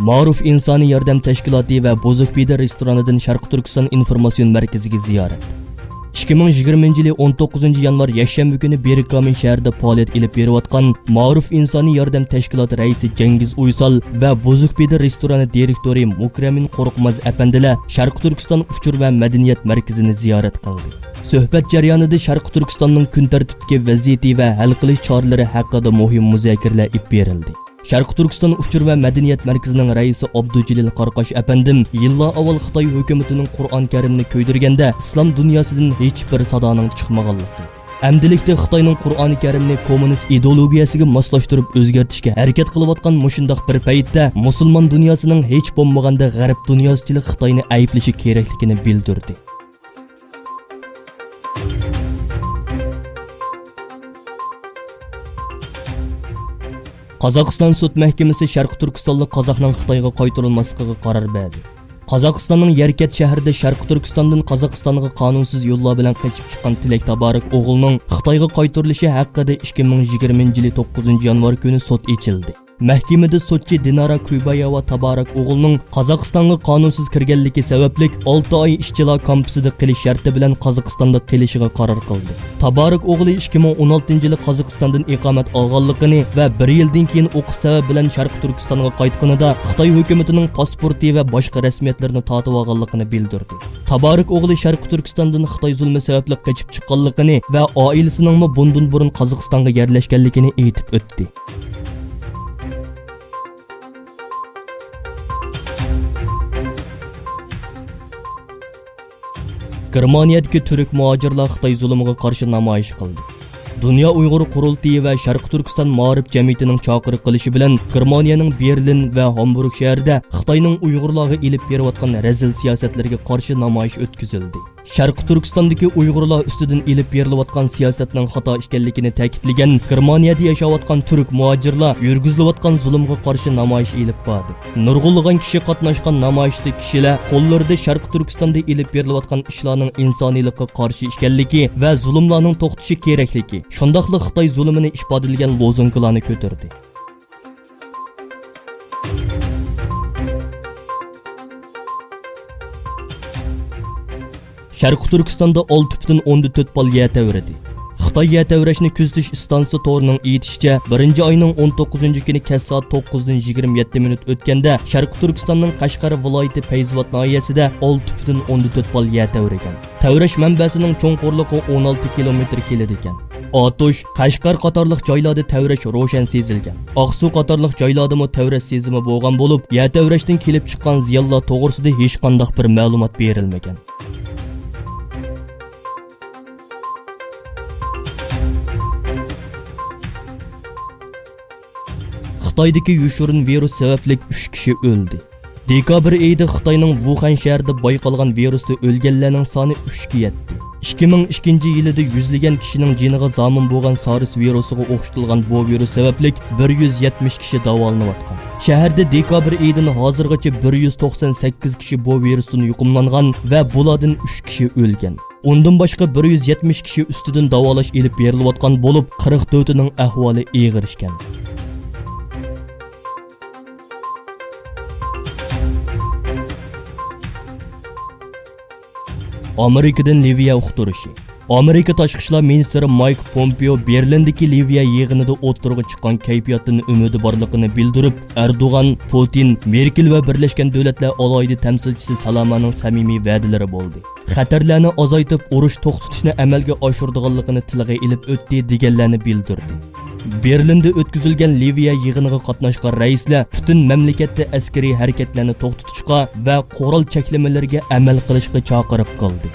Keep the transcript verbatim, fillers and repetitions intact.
مائارىپ ئىنسانىي ياردەم تەشكىلاتى ۋە بوزۇكبىدە رېستورانىدىن شەرقىي تۈركىستان ئىنفورماتسىيون مەركىزىگە زىيارەت. ئىككى مىڭ يىگىرمىنچى يىلى ئون توققۇزىنچى يانۋار يەكشەنبە كۈنى بېركامېن شەھىرىدە پائالىيەت ئېلىپ بېرىۋاتقان مائارىپ ئىنسانىي ياردەم تەشكىلاتى رەئىسى جەنگىز ئۇيسال ۋە بوزۇكبىدە رېستورانى دىرېكتورى مۇكرەمىن قورقماز ئەپەندىلەر شەرقىي تۈركىستان ئۇچۇر ۋە مەدەنىيەت مەركىزىنى زىيارەت قىلدى. سۆھبەت جەريانىدا شەرقىي تۈركىستاننىڭ كۈن تەرتىپتىكى ۋەزىيىتى ۋە ھەل قىلىش چارىلىرى ھەققىدە مۇھىم مۇزاكىرىلەر ئېلىپ بېرىلدى. شەرقىي تۈركىستان ئۇچۇر ۋە مەدەنىيەت مەركىزىنىڭ رەئىسى ئابدۇجېلىل قاراقاش ئەپەندىم يىللار ئاۋۋال خىتاي ھۆكۈمىتىنىڭ قۇرئان كەرىمنى كۆيدۈرگەندە ئىسلام دۇنياسىدىن ھېچبىر سادانىڭ چىقمىغانلىقى، ئەمدىلىكتە خىتاينىڭ قۇرئان كەرىمنى كوممۇنىست ئىدېئولوگىيەسىگە ماسلاشتۇرۇپ ئۆزگەرتىشكە ھەرىكەت قىلىۋاتقان مۇشۇنداق بىر پەيتتە، مۇسۇلمان دۇنياسىنىڭ ھېچ بولمىغاندا غەرب دۇنياسىچىلىك خىتاينى ئەيىبلىشى كېرەكلىكىنى بىلدۈردى. قازاقىستان سوت مەھكىمىسى شەرقىي تۈركىستانلىق قازاقنىڭ خىتايغا قايتۇرۇلماسلىقىغا قارار بەردى. قازاقىستاننىڭ يەركەنت شەھىرىدە شەرقىي تۈركىستاندىن قازاقىستانغا قانۇنسىز يوللار بىلەن قېچىپ چىققان تىلەك تابارەك ئوغلىنىڭ خىتايغا قايتۇرۇلۇشى ھەققىدە ئىككى مىڭ يىگىرمىنچى يىلى توققۇزىنچى يانۋار كۈنى سوت ئېچىلدى. مەھكىمىدە سوتچى دىنارا كۇيباياۋا تابارەك ئوغلىنىڭ قازاقىستانغا قانۇنسىز كىرگەنلىكى سەۋەبلىك ئالتە ئاي ئىشچىلار كامپىسىدا قېلىش شەرتى بىلەن قازاقىستاندا قېلىشىغا قارار قىلدى. تابارەك ئوغلى ئىككى مىڭ ئون ئالتىنچى يىلى قازاقىستاندىن ئىقامەت ئالغانلىقىنى ۋە بىر يىلدىن كېيىن ئوقۇش سەۋەبى بىلەن شەرقىي تۈركىستانغا قايتقىنىدا خىتاي ھۆكۈمىتىنىڭ پاسپورتى ۋە باشقا رەسمىيەتلىرىنى تارتىۋالغانلىقىنى بىلدۈردى. تابارەك ئوغلى شەرقىي تۈركىستاندىن خىتاي زۇلمى سەۋەبلىك قېچىپ چىققانلىقىنى ۋە ئائىلىسىنىڭمۇ بۇندىن بۇرۇن قازاقىستانغا يەرلەشكەنلىكىنى ئېيتىپ ئۆتتى. گېرمانىيەدىكى تۈرك مۇھاجىرلار خىتاي زۇلۇمىغا قارشى نامايىش قىلدى. دۇنيا ئۇيغۇر قۇرۇلتىيى ۋە شەرقىي تۈركىستان مائارىپ جەمئىيىتىنىڭ چاقىرىق قىلىشى بىلەن گېرمانىيەنىڭ بېرلىن ۋە ھامبۇرگ شەھىرىدە خىتاينىڭ ئۇيغۇرلارغا ئېلىپ بېرىۋاتقان رەزىل سىياسەتلىرىگە قارشى نامايىش ئۆتكۈزۈلدى. شەرقىي تۈركىستاندىكى ئۇيغۇرلار ئۈستىدىن ئېلىپ بېرىلىۋاتقان سىياسەتنىڭ خاتا ئىكەنلىكىنى تەكىتلىگەن گېرمانىيەدە ياشاۋاتقان تۈرك مۇھاجىرلار يۈرگۈزۈلۈۋاتقان زۇلۇمغا قارشى نامايىش ئېلىپ باردى. نۇرغۇنلىغان كىشى قاتناشقان نامايىشتا كىشىلەر قوللىرىدا شەرقىي تۈركىستاندا ئېلىپ بېرىلىۋاتقان ئىشلارنىڭ ئىنسانىيلىققا قارشى ئىكەنلىكى ۋە زۇلۇملارنىڭ توختىشى كېرەكلىكى، شۇنداقلا خىتاي زۇلۇمىنى ئىپادىلىگەن لوزۇنكىلارنى كۆتۈردى. شەرقىي تۈركىستاندا ئالتە پۈتۈن ئوندىن تۆت بال يەر تەۋرىدى. خىتاي يەر تەۋرەشنى كۆزىتىش ئىستانسىسى تورىنىڭ ئېيتىشىچە، بىرىنچى ئاينىڭ ئون توققۇزىنچى كۈنى كەچ سائەت توققۇزدىن يىگىرمە يەتتە مىنۇت ئۆتكەندە، شەرقىي تۈركىستاننىڭ قەشقەر ۋىلايىتى پەيزىۋات ناھىيەسىدە ئالتە پۈتۈن ئوندىن تۆت بال يەر تەۋرىگەن. تەۋرەش مەنبەسىنىڭ چوڭقۇرلۇقى ئون ئالتە كىلومېتىر كېلىدىكەن. ئاتۇش، قەشقەر قاتارلىق جايلاردا تەۋرەش روشەن سېزىلگەن. ئاقسۇ قاتارلىق جايلاردىمۇ تەۋرەش سېزىمى بولغان بولۇپ، يەر تەۋرەشتىن كېلىپ چىققان زىيانلار توغرىسىدا ھېچقانداق بىر مەلۇمات بېرىلمىگەن. خىتايدىكى يوشۇرۇن ۋىرۇس سەۋەبلىك ئۈچ كىشى ئۆلدى. دېكابىر ئېيىدا خىتاينىڭ ۋۇخەن شەھىرىدە بايقالغان ۋىرۇستا ئۆلگەنلەرنىڭ سانى ئۈچكە يەتتى. ئىككى مىڭ ئىككىنچى يىلىدا يۈزلىگەن كىشىنىڭ جېنىغا زامىن بولغان سارس ۋىرۇسىغا ئوخشىتىلغان بۇ ۋىرۇس سەۋەبلىك بىر يۈز يەتمىش كىشى داۋالىنىۋاتقان. شەھەردە دېكابىر ئېيىدىن ھازىرغىچە بىر يۈز توقسان سەككىز كىشى بۇ ۋىرۇستىن يۇقۇملانغان ۋە بۇلاردىن ئۈچ كىشى ئۆلگەن. ئۇندىن باشقا بىر يۈز يەتمىش كىشى ئۈستىدىن داۋالاش ئېلىپ بېرىلىۋاتقان بولۇپ، قىرىق تۆتىنىڭ ئەھۋالى ئېغىر ئىكەن. ئامېرىكىدىن لىۋىيە ئۇقتۇرۇشى. ئامېرىكا تاشقى ئىشلار مىنىستىرى مايك پومپېئو بېرلىندىكى لىۋىيە يىغىنىدا ئوتتۇرىغا چىققان كەيپىياتتىن ئۈمىدى بارلىقىنى بىلدۈرۈپ، ئەردوغان، پۇتىن، مېركېل ۋە بىرلەشكەن دۆلەتلەر ئالاھىدە تەمسىلچىسى سالامانىڭ سەمىمىي ۋەدىلىرى بولدى. خەتەرلەرنى ئازايتىپ، ئۇرۇش توختىتىشنى ئەمەلگە ئاشۇرىدىغانلىقىنى تىلغا ئېلىپ ئۆتتى، دېگەنلەرنى بىلدۈردى. بېرلىندا ئۆتكۈزۈلگەن لىۋىيە يىغىنىغا قاتناشقان رەئىسلەر پۈتۈن مەملىكەتتە ئەسكىرىي ھەرىكەتلەرنى توختىتىشقا ۋە قورال چەكلىمىلىرىگە ئەمەل قىلىشقا چاقىرىق قىلدى.